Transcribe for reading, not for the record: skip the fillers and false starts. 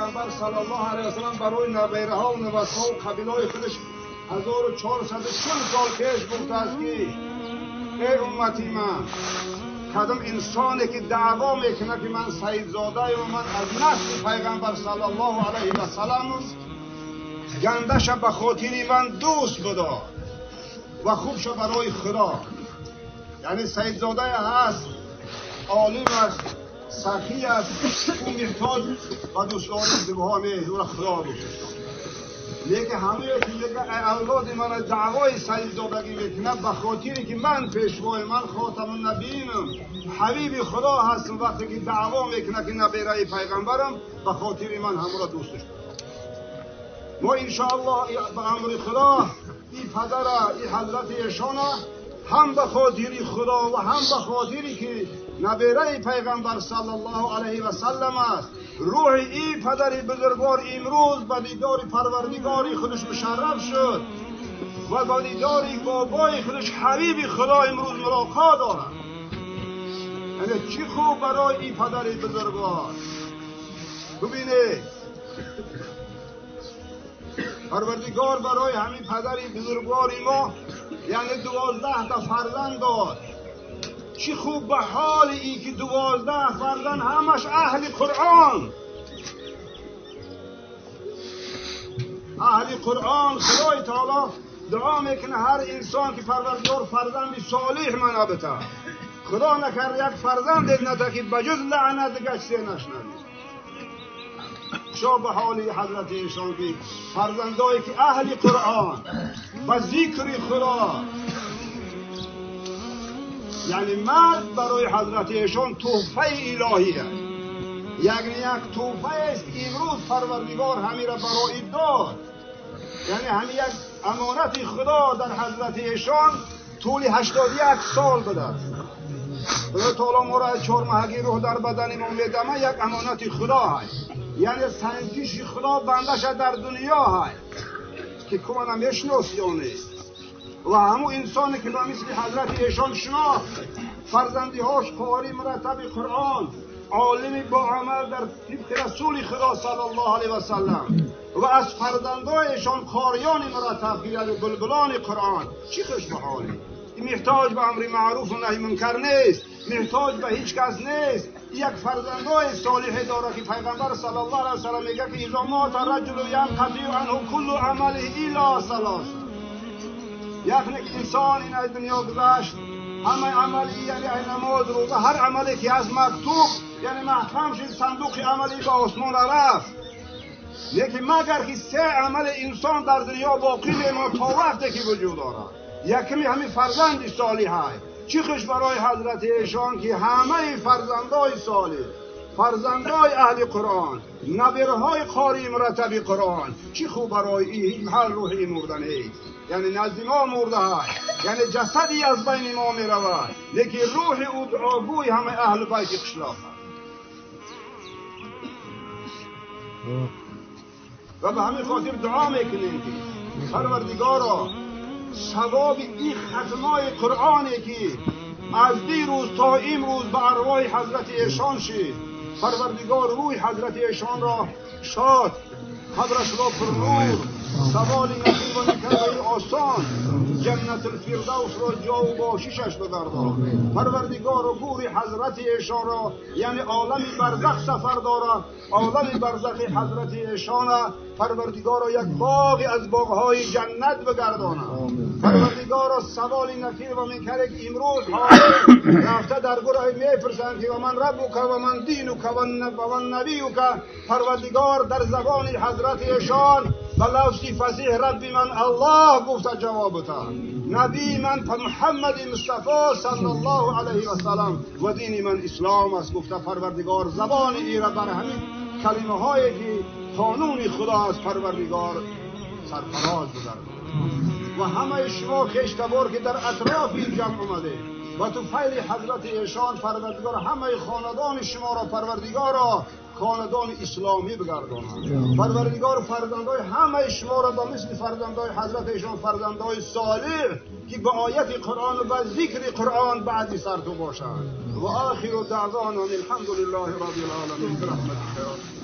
پیغمبر صلی الله علیه و سلم برای نبیره ها و نواسه و قبیله خودش 1440 سال پیش گفته است که ای امتی من، کدام انسانی که دعوا میکنه که من سیدزاده و من از نسل پیغمبر صلی الله علیه و سلم، گندش به خاطر من دوست بدار و خوبش برای خدا. یعنی سیدزاده هست، عالم است، سخی است، او محتاج و دوستداری دیگه‌ها نیست، او را خدا دوست دارد. لیکن همه که میگه اولاد من دعوای سیدزادگی میکنه به خاطری که من پیشوای، من خاتم النبیینم، حبیب خدا هستم، وقتی که دعوا میکنه که نبیره پیغمبرم، به خاطر من همه را دوستش دارم. ما انشاءالله به امر خدا این پدر، این حضرت ایشان هم به خاطر خدا و هم به خاطری که نبیره پیغمبر صلی الله علیه و سلم است، روح این پدر بزرگوار امروز به دیدار پروردگار خودش مشرف شد و به دیدار بابای خودش حبیب خدا امروز ملاقات دارد. یعنی چی خوب برای این پدر بزرگوار. ببینید پروردگار برای همین پدر بزرگوار ما یعنی 12 تا فرزند داد. چی خوب به حال ای که 12 فرزند همش اهل قرآن، اهل قرآن. خدای تعالی دعا میکنه هر انسان که پروردگار فرزند صالح من بده. خدا نکرد یک فرزند نده که بجز لعنت دیگه چیزی نشنوی. شو به حال حضرت ایشان که فرزندایی که اهل قرآن و ذکر خدا، یعنی مرد برای حضرت ایشان تحفه الهی است، یعنی یک تحفه است که امروز پروردگار همین را برای داد. یعنی همین یک امانت خدا در حضرت ایشان طول 81 سال بوده است. خدا تعالی ما را از 4 ماهگی روح در بدن ما میدمه، یک امانت خدا هست. یعنی سنجش خدا بندش در دنیا هست که کمانم میشناس یا نیست. و همون انسانی که به مثل حضرت ایشان شناخت، فرزندیهاش قاری مرتب قرآن، عالم با عمل در طبق رسول خدا صلی الله علیه و سلم، و از فرزندایشان قاریان مرتب یعنی بلبلان قرآن، چی خوش به حالی. محتاج به امر معروف و نهی منکر نیست، محتاج به هیچ کس نیست. یک فرزندای صالح داره که پیغمبر صلی الله علیه و سلم میگه که اذا مات الرجل ینقطع عنه کل عمله الا ثلاث. یعنی که انسان این از دنیا گذشت، همه عملی یعنی نماز، روزه، هر عملی که از مکتوب یعنی محکم شد، صندوق عملی به آسمان رفت. لیکن مگر که 3 عمل انسان در دنیا باقی میماند تا وقتی که وجود دارد. یکمی همین فرزند صالح های. چی خوش برای حضرت ایشان که همه فرزندای صالح، فرزندای اهل قرآن، نبیرهای قاری مرتب قرآن، چی خوب برای این هر روحی مردن است. یعنی نزد ما مرده های، یعنی جسدی از بین ما می رود، لیکن روح او دعاگوی همه اهل بیت قشلاق. و به همین خاطر دعا میکنیم که پروردگارا ثواب این ختمای قرآنی که از دیروز تا امروز به ارواح حضرت ایشان شد، پروردگار روی حضرت ایشان را شاد، قبرش را پرنور، سوال نصیب و نکرده آسان، جنت الفردوس را جا و باششش بگردان. پروردگار و گور حضرت ایشان را یعنی عالم برزخ سفر دارد، عالم برزخ حضرت ایشان را پروردگار را یک باغ از باغهای جنت بگرداند. پروردگار را سوال نکیر و منکر که امروز رفته در گروه میپرسند که و من ربک و من دینک و من نبیک، پروردگار در زبان حضرت ایشان به لفظ فصیح ربی من الله گفته جواب تا نبی من محمد مصطفی صلی الله علیه و سلم و دین من اسلام است گفته. پروردگار زبان ای را بر همین کلمه هایی که قانون خدا از پروردگار سرفراز بگرداند. و همه شما خویشتبار که در اطراف این جمع آمده و تو فیل حضرت ایشان، پروردگار همه خاندان شما را پروردگار را خاندان اسلامی بگرداند. پروردگار فرزندای همه شما را با مثل فرزندای حضرت ایشان فرزندای صالح که به آیت قرآن و به ذکر قرآن بعدی سر تو باشند. و آخر دعوانا الحمد لله رب العالمین برحمتک.